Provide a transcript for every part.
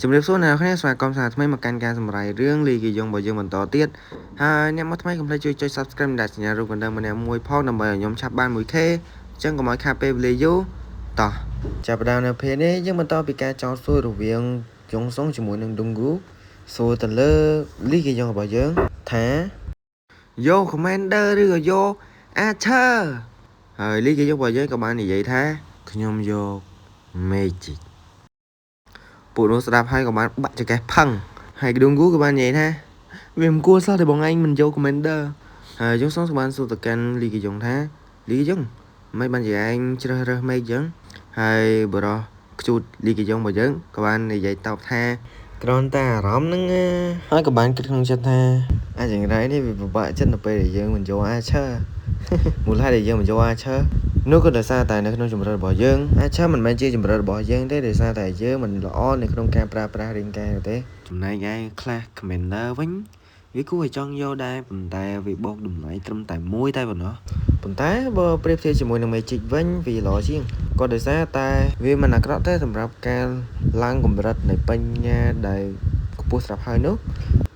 ជំរាបសួរអ្នកនរគ្នាស្វាគមន៍សាថ្មីមកកាន់ការសម្រាយរឿងលីគីយ៉ុងរបស់យើងបន្តទៀតហើយអ្នកមកថ្មីកុំភ្លេចជួយចុច Subscribe និងដាក់សញ្ញារូបកណ្ដឹងម្នាក់មួយផងដើម្បីឲ្យខ្ញុំឆាប់បាន 1K អញ្ចឹងកុំឲ្យខាតពេលវេលាយូរតោះចាប់ផ្ដើមនៅពេលនេះយើងបន្តពីការចោទសួររវាងយ៉ុងសុងជាមួយនឹងឌុងហ្គូសួរទៅលើលីគីយ៉ុងរបស់យើងថាយក Commander ឬក៏យក Archer ហើយលីគីយ៉ុងរបស់យើងក៏បាននិយាយថាខ្ញុំយក Magic ពួកនោះស្ដាប់ហើយក៏បានបាក់ចង្កេះផឹងហើយឌុងគូក៏បាននិយាយថាវាមិនគួរសោះតែបងឯងមិនយក Commander ហើយយងសុងក៏បានសួរទៅកាន់លីគីយ៉ុងថាលីគីយ៉ុងមិនបានជាឯងជ្រើសរើសមេឃចឹងហើយបរោះខ្ជូតលីគីយ៉ុងរបស់យើងក៏បាននិយាយតបថាគ្រាន់តែអារម្មណ៍ហ្នឹងហើយក៏បានគិតក្នុងចិត្តថាអាចយ៉ាងไรនេះវាពិបាកចិត្តនៅពេលដែលយើងមិនយក Archer មូលហេតុដែលយើងមិនយក Archer នោះក៏ដោយសារតែនៅក្នុងជំរឿរបស់យើង Archer មិនមែនជាជំរឿរបស់យើងទេដោយសារតែយើងមិនល្អនៅក្នុងការប្រើប្រាស់រាងកាយនោះទេចំណែកឯ Class Commander វិញវាគួរឲ្យចង់យកដែរប៉ុន្តែវាបូកតម្លៃត្រឹមតែមួយតែប៉ុណ្ណោះប៉ុន្តែបើប្រៀបធៀបជាមួយនឹង Magic វិញវាល្អជាងក៏ដោយសារតែវាមិនអាក្រក់ទេសម្រាប់ការឡើងកម្រិតនៃបញ្ញាដែលខ្ពស់ស្រាប់ហើយនោះ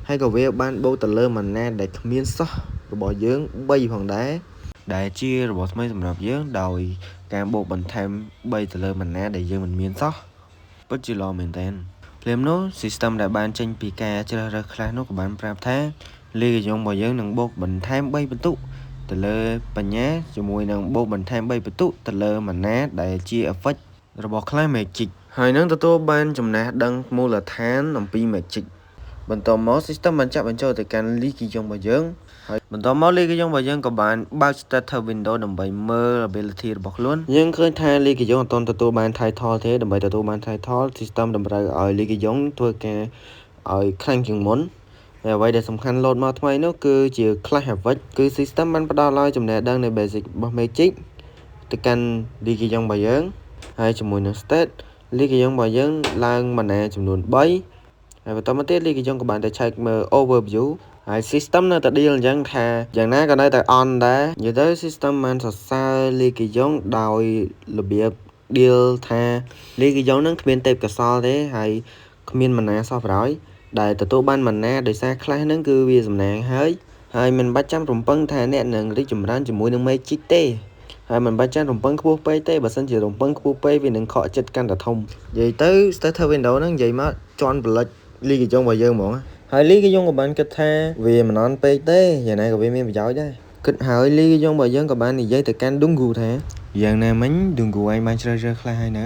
ហើយក៏វាបានបូកទៅលើ mana ដែលគ្មានសោះរបស់យើង3ផងដែរដែលជារបស់ថ្មីសម្រាប់យើងដោយការបូកបន្ថែម3ទៅលើ mana ដែលយើងមិនមានសោះពិតជាល្អមែនទែនភ្លាមនោះ system ដែលបានចេញពីការជ្រើសរើសខ្លះនោះក៏បានប្រាប់ថាលីកយងរបស់យើងនឹងបូកបន្ថែម3ពិន្ទុទៅលើបញ្ញាជាមួយនឹងបូកបន្ថែម3ពិន្ទុទៅលើ mana ដែលជា effect របស់ class Magic ហើយនឹងទទួលបានចំណេះដឹងមូលដ្ឋានអំពី Magic បន្ទាប់មក system បានចាក់បញ្ចូលទៅកាន់លីគីយ៉ុងរបស់យើងហើយបន្ទាប់មកលីគីយ៉ុងរបស់យើងក៏បានបើក status window ដើម្បីមើល ability របស់ខ្លួនយើងឃើញថាលីគីយ៉ុងអត់ទាន់ទទួលបាន title ទេដើម្បីទទួលបាន title system តម្រូវឲ្យលីគីយ៉ុងធ្វើការឲ្យខ្លាំងជាងមុនហើយអ្វីដែលសំខាន់លោតមកថ្មីនោះគឺជា class effect គឺ system បានផ្ដល់ឲ្យចំណេះដឹងនៃ basic របស់ magic ទៅកាន់លីគីយ៉ុងរបស់យើងហើយជាមួយនឹង state លីគីយ៉ុងរបស់យើងឡើង mana ចំនួន3ហើយបន្តមកទៀតលីគីយ៉ុងក៏បានទៅឆែកមើល overview ហើយ system នៅតែ deal អញ្ចឹងថាយ៉ាងណាក៏នៅតែ on ដែរនិយាយទៅ system បានសរសើរលីគីយ៉ុងដោយរបៀប deal ថាលីគីយ៉ុងនឹងគ្មានទេពកោសលទេហើយគ្មាន mana សោះប្រោយដែលទទួលបាន mana ដោយសារខ្លះហ្នឹងគឺវាសំណាងហើយហើយមិនបាច់ចាំរំពឹងថាអ្នកនឹងរីកចម្រើនជាមួយនឹង Magic ទេហើយមិនបាច់ចាំរំពឹងខ្ពស់ពេកទេបើសិនជារំពឹងខ្ពស់ពេកវានឹងខកចិត្តកាន់តែធំនិយាយទៅ status window ហ្នឹងនិយាយមកជន់ផលិចលីគីយ៉ុងរបស់យើងហ្មងហើយលីគីយ៉ុងក៏បានគិតថាវាមិនអន់ពេកទេយ៉ាងណាក៏វាមានប្រយោជន៍ដែរគិតហើយលីគីយ៉ុងរបស់យើងក៏បាននិយាយទៅកាន់ឌុងហ្គូថាយ៉ាងណាមិញឌុងហ្គូឯងបានជ្រើសរើសខ្លះហើយនៅ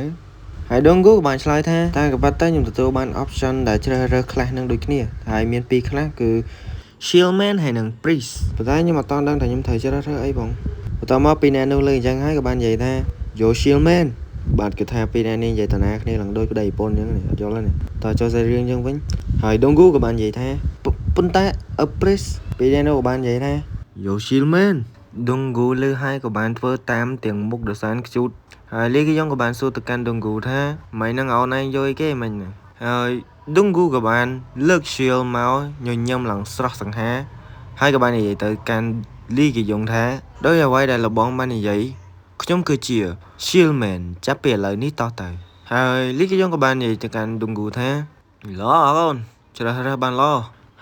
ហើយដងគូក៏បានឆ្លើយថាតែក៏ប៉ុន្តែខ្ញុំទទួលបាន option ដែលជ្រើសរើសខ្លះនឹងដូចគ្នាហើយមានពីរខ្លះគឺ Shieldman ហើយនិង Priest ប៉ុន្តែខ្ញុំអត់តដឹងថាខ្ញុំត្រូវជ្រើសរើសអីបងបន្តមកពីអ្នកនោះលើអញ្ចឹងហើយក៏បាននិយាយថាយក Shieldman បាទគឺថាពីអ្នកនេះនិយាយតាណាគ្នាឡើងដូចប្តីប្រពន្ធអញ្ចឹងអត់យល់ទេតើចូលសាច់រឿងអញ្ចឹងវិញហើយដងគូក៏បាននិយាយថាប៉ុន្តែ a priest ពីអ្នកនោះក៏បាននិយាយថាយក Shieldman ដងគូលើហើយក៏បានធ្វើតាមទាំងមុខដសានខ្ជូតហើយលីគីយ៉ុងក៏បានសួរទៅកាន់ដងគូថាមិននឹងអូនឯងយកអីគេមិញហើយដងគូក៏បានលើក shield មកញញឹមឡើងស្រស់សង្ហាហើយក៏បាននិយាយទៅកាន់លីគីយ៉ុងថាដោយអ្វីដែលលបងបាននិយាយខ្ញុំគឺជា Shieldman ចាប់ពីឥឡូវនេះតទៅហើយលីគីយ៉ុងក៏បាននិយាយទៅកាន់ដងគូថាល្អអូនជ្រើសរើសបានល្អ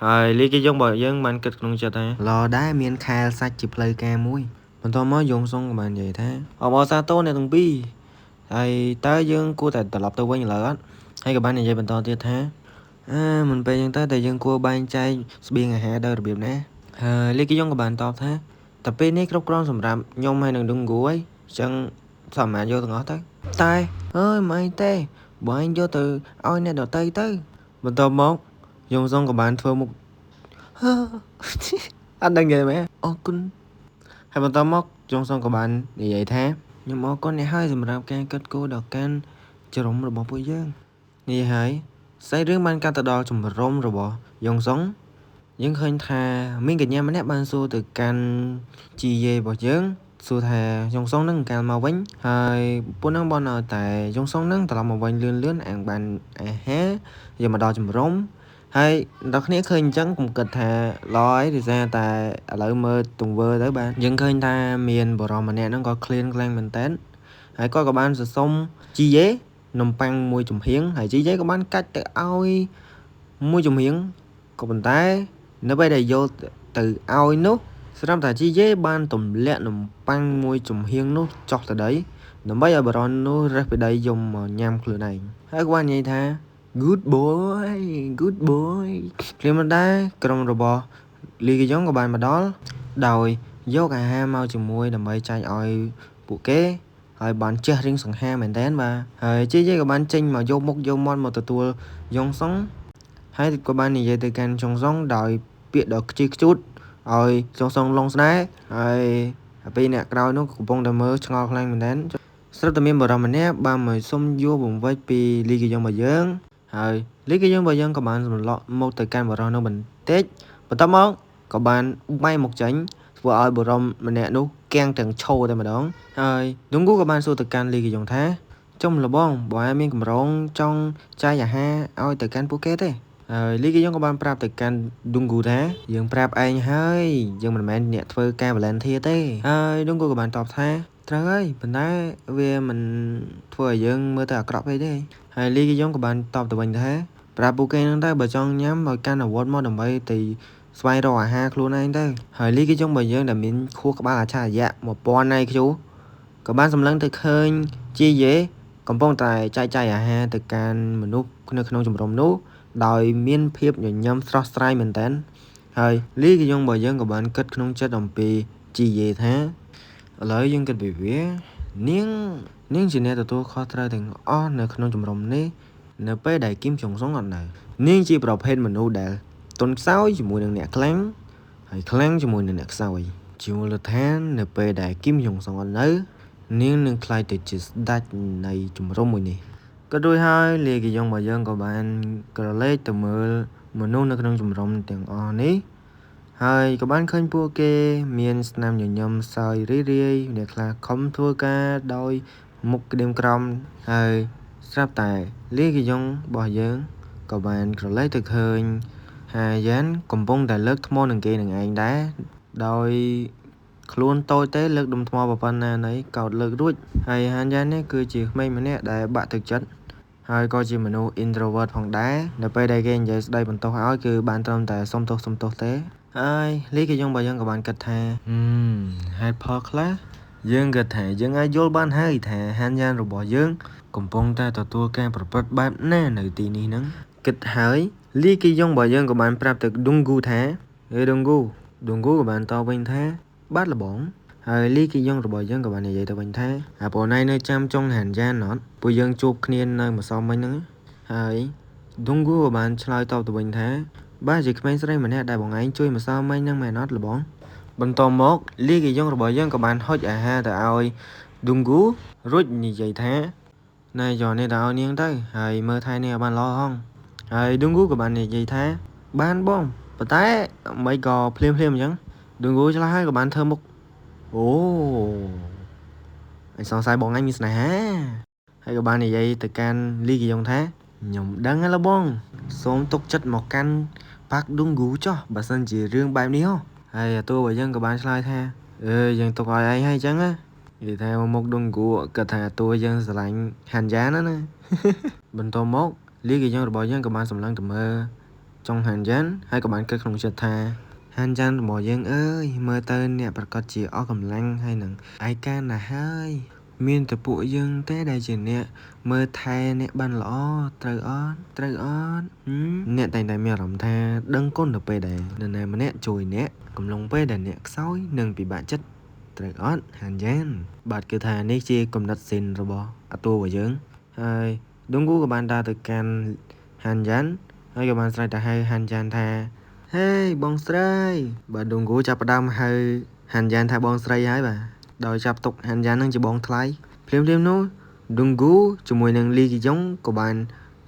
ហើយលីគីយ៉ុងរបស់យើងបានគិតក្នុងចិត្តថាល្អដែរមានខែលសាច់ជាផ្លូវការមួយបន្ទាប់មកយងសុងក៏បាននិយាយថាអបអរសាទរអ្នកទាំងពីរហើយតើយើងគួរតែត្រឡប់ទៅវិញឥឡូវអត់ហើយក៏បាននិយាយបន្តទៀតថាអើមិនពេលចឹងទៅតែយើងគួរបែងចែកស្បៀងអាហារដោយរបៀបណាហើយលីគីយ៉ុងក៏បានតបថាតែពេលនេះគ្រប់គ្រាន់សម្រាប់ខ្ញុំហើយនឹងឌុងគូហើយអញ្ចឹងសម្រាប់យកទាំងអស់ទៅតែអើយមិនអីទេបើឯងយកទៅឲ្យអ្នកដតីទៅបន្ទាប់មកយងសុងក៏បានធ្វើមុខអត់ដឹងនិយាយមែនអរគុណហើយបន្តមកយងសុងក៏បាននិយាយថាខ្ញុំអរគុណអ្នកហើយសម្រាប់ការកាត់គោដល់កាន់ចរំរបស់ពួកយើងនេះហើយសាច់រឿងបានកាត់ទៅដល់ជំរំរបស់យងសុងយើងឃើញថាមានកញ្ញាម្នាក់បានសួរទៅកាន់ជីយេរបស់យើងសួរថាយងសុងនឹងកាលមកវិញហើយពួកនឹងបងឲ្យតែយងសុងនឹងត្រឡប់មកវិញលឿនលឿនអាងបានអាហារយកមកដល់ជំរំហើយដល់គ្នាឃើញអញ្ចឹងកុំគិតថាល្អអីដោយសារតែឥឡូវមើលទង្វើទៅបាទយើងឃើញថាមានបរិមម្នាក់ហ្នឹងក៏ឃ្លានខ្លាំងមែនតើហើយគាត់ក៏បានសរសុំជីយេ នំប៉័ងមួយចំហៀងហើយជីយេក៏បានកាច់ទៅឲ្យមួយចំហៀងក៏ប៉ុន្តែនៅពេលដែលយកទៅឲ្យនោះស្រាប់តែជីយេបានទម្លាក់នំប៉័ងមួយចំហៀងនោះចុះទៅដីដើម្បីឲ្យបរិននោះរើសពីដីយកមកញ៉ាំខ្លួនឯងហើយក៏បាននិយាយថា good boy good boy ភ្លាមៗដែរក្រុមរបស់លីកយ៉ុងក៏បានមកដល់ដោយយកអាហារមកជាមួយដើម្បីចែកឲ្យពួកគេហើយបានជះរៀងសង្ហាមែនតើបាទហើយជីយេក៏បានចេញមកយកមុខយកមាត់មកទទួលយ៉ុងសុងហើយក៏បាននិយាយទៅកាន់ចុងសុងដោយពាក្យដ៏ខ្ជិះខ្ជួតឲ្យចុងសុងលងស្នេហ៍ហើយពីអ្នកក្រោយនោះកំពុងតែមើលឆ្ងល់ខ្លាំងមែនតើស្រាប់តែមានបរិសម្នាក់បានមកសុំយកបង្វិចពីលីកយ៉ុងរបស់យើងហើយលីកយ៉ុងរបស់យើងក៏បានសម្លក់មកទៅកាន់បរិសនោះបន្តិចបន្ទាប់មកក៏បានបែរមកចេញធ្វើឲ្យបរិសម្នាក់នោះកៀងទាំងឈោតែម្ដងហើយដងគូក៏បានសួរទៅកាន់លីកយ៉ុងថាចំលបងបើឯងមានកម្រងចង់ចែកអាហារឲ្យទៅកាន់ពួកគេទេហើយលីកយ៉ុងក៏បានប្រាប់ទៅកាន់ឌុងគូថាយើងប្រាប់ឯងហើយយើងមិនមែនអ្នកធ្វើការ volunteer ទេហើយឌុងគូក៏បានតបថាត្រូវហើយប៉ុន្តែវាមិនធ្វើឲ្យយើងមើលទៅអាក្រក់ពេកទេហើយលីកយ៉ុងក៏បានតបទៅវិញថាប្រាប់ពួកគេហ្នឹងទៅបើចង់ញ៉ាំឲ្យកាន់អាវុធមកដើម្បីទៅស្វែងរកអាហារខ្លួនឯងទៅហើយលីកយ៉ុងរបស់យើងដែលមានខួរក្បាលអច្ឆរិយៈ1000 IQ ក៏បានសម្លឹងទៅឃើញជីយេកំពុងតែចែកចាយអាហារទៅកាន់មនុស្សនៅក្នុងជំរំនោះដោយមានភាពញញឹមស្រស់ស្រាយមែនទែនហើយលីកយ៉ុងរបស់យើងក៏បានគិតក្នុងចិត្តអំពីជីយេថាឥឡូវយើងគិតពីវានាងជាអ្នកទទួលខុសត្រូវទាំងអស់នៅក្នុងជំរំនេះនៅពេលដែលគឹមចុងសុងអត់នៅនាងជាប្រភេទមនុស្សដែលទន់ខ្សោយជាមួយនឹងអ្នកខ្លាំងហើយខ្លាំងជាមួយនឹងអ្នកខ្សោយជាមូលដ្ឋាននៅពេលដែលគឹមចុងសុងអត់នៅនាងនឹងក្លាយទៅជាស្ដេចនៃជំរំមួយនេះក៏រួចហើយលីកយ៉ុងរបស់យើងក៏បានក្រឡេកទៅមើលមនុស្សនៅក្នុងជំរំទាំងអស់នេះហើយក៏បានឃើញពួកគេមានស្នាមញញឹមសើចរីករាយអ្នកខ្លះខំធ្វើការដោយមុខក្តៀមក្រំហើយស្រាប់តែលីកយ៉ុងរបស់យើងក៏បានក្រឡេកទៅឃើញហាយ៉ានកំពុងតែលើកថ្មនឹងគេនឹងឯងដែរដោយខ្លួនតូចទេលើកដុំថ្មប៉ុណ្ណាណីកោតលើករួចហើយហាយ៉ាននេះគឺជាក្មេងម្នាក់ដែលបាក់ទឹកចិត្តហើយក៏ជាមនុស្ស introvert ផងដែរនៅពេលដែលគេនិយាយស្ដីបន្ទោសឲ្យគឺបានត្រឹមតែសុំទោសទេហើយលីកយ៉ុងរបស់យើងក៏បានគិតថាហេតុផលខ្លះយើងគិតថាយើងអាចយល់បានហើយថាហានយ៉ានរបស់យើងកំពុងតែទទួលការប្រព្រឹត្តបែបណានៅទីនេះហ្នឹងគិតហើយលីកយ៉ុងរបស់យើងក៏បានប្រាប់ទៅឌុងគូថាហេឌុងគូក៏បានតបវិញថាបាទលបងហើយលីកយ៉ុងរបស់យើងក៏បាននិយាយទៅវិញថាអាបងណៃនៅចាំចុងហានយ៉ានអត់ពួកយើងជួបគ្នានៅម្សិលមិញហ្នឹងហើយឌុងគូក៏បានឆ្លើយតបទៅវិញថាបាទជាក្មេងស្រីម្នាក់ដែលបងឯងជួយម្សិលមិញហ្នឹងមែនអត់លបងបន្តមកលីកយ៉ុងរបស់យើងក៏បានហុចអាហារទៅឲ្យឌុងគូរួចនិយាយថាណែយកនេះទៅឲ្យនាងទៅហើយមើលថែនាងឲ្យបានល្អហងហើយឌុងគូក៏បាននិយាយថាបានបងប៉ុន្តែមិនក៏ភ្លាមអញ្ចឹងឌុងគូឆ្លាស់ហើយក៏បានធ្វើមុខអូអញសង្ស័យបងឯងមានស្នេហាហើយក៏បាននិយាយទៅកាន់លីកយ៉ុងថាខ្ញុំដឹងហើយលបងសូមទុកចិត្តមកកាន់ប៉ាក់ឌុងគូចុះបើសិនជារឿងបែបនេះហ៎ហើយអាតួរបស់យើងក៏បានឆ្លើយថាអើយើងទុកឲ្យឯងហើយអញ្ចឹងណានិយាយថាមកឌុងគូគាត់ថាតួយើងស្រឡាញ់ហានយ៉ានណាបន្តមកលីកយ៉ុងរបស់យើងក៏បានសម្លឹងទៅមើលចុងហានយ៉ានហើយក៏បានគិតក្នុងចិត្តថាហានយ៉ានរបស់យើងអើយមើលទៅអ្នកប្រកាសជាអស់កម្លាំងហើយនឹងឯកាណាស់ហើយមានតែពួកយើងទេដែលជាអ្នកមើលថែអ្នកបានល្អត្រូវអត់អ្នកតែងតែមានអារម្មណ៍ថាដឹងគុណទៅពេលដែលនរណាម្នាក់ជួយអ្នកកំឡុងពេលដែលអ្នកខ្សោយនិងពិបាកចិត្តត្រូវអត់ហានយ៉ានបាទគឺថានេះជាកំណត់សិនរបស់អាតួរបស់យើងហើយឌុងគូក៏បានដើរទៅកាន់ហានយ៉ានហើយក៏បានស្រែកទៅហៅហានយ៉ានថាហេបងស្រីបាទឌុងគូចាប់ផ្ដើមហៅហានយ៉ានថាបងស្រីហើយបាទដោយចាប់ទុកហានយ៉ាននឹងជាបងថ្លៃភ្លាមៗនោះឌុងគូជាមួយនឹងលីគីយ៉ុងក៏បាន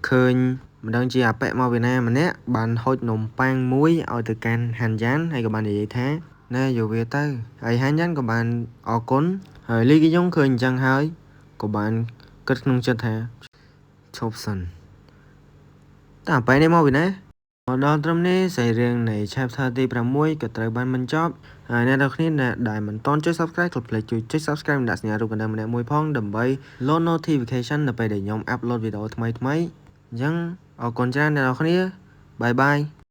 ឃើញមិនដឹងជាអាប៉ែមកពីណាម្នាក់បានហុចនំប៉័ងមួយឲ្យទៅកាន់ហានយ៉ានហើយក៏បាននិយាយថាណែយកវាទៅហើយហានយ៉ានក៏បានអរគុណហើយលីគីយ៉ុងឃើញអញ្ចឹងហើយក៏បានគិតក្នុងចិត្តថាឈប់សិនតើអាប៉ែនេះមកពីណាមកដល់ត្រឹមនេះសាច់រឿងនៃ Chapter ទី6ក៏ត្រូវបានបញ្ចប់ ហើយអ្នកទាំងគ្នាដែលមិនទាន់ចុច Subscribe កុំភ្លេចជួយចុច Subscribe និងដាក់សញ្ញារូបកណ្ដឹងម្នាក់មួយផងដើម្បី load notification នៅពេលដែលខ្ញុំ upload វីដេអូថ្មីៗអញ្ចឹងអរគុណច្រើនអ្នកទាំងគ្នា។ Bye bye.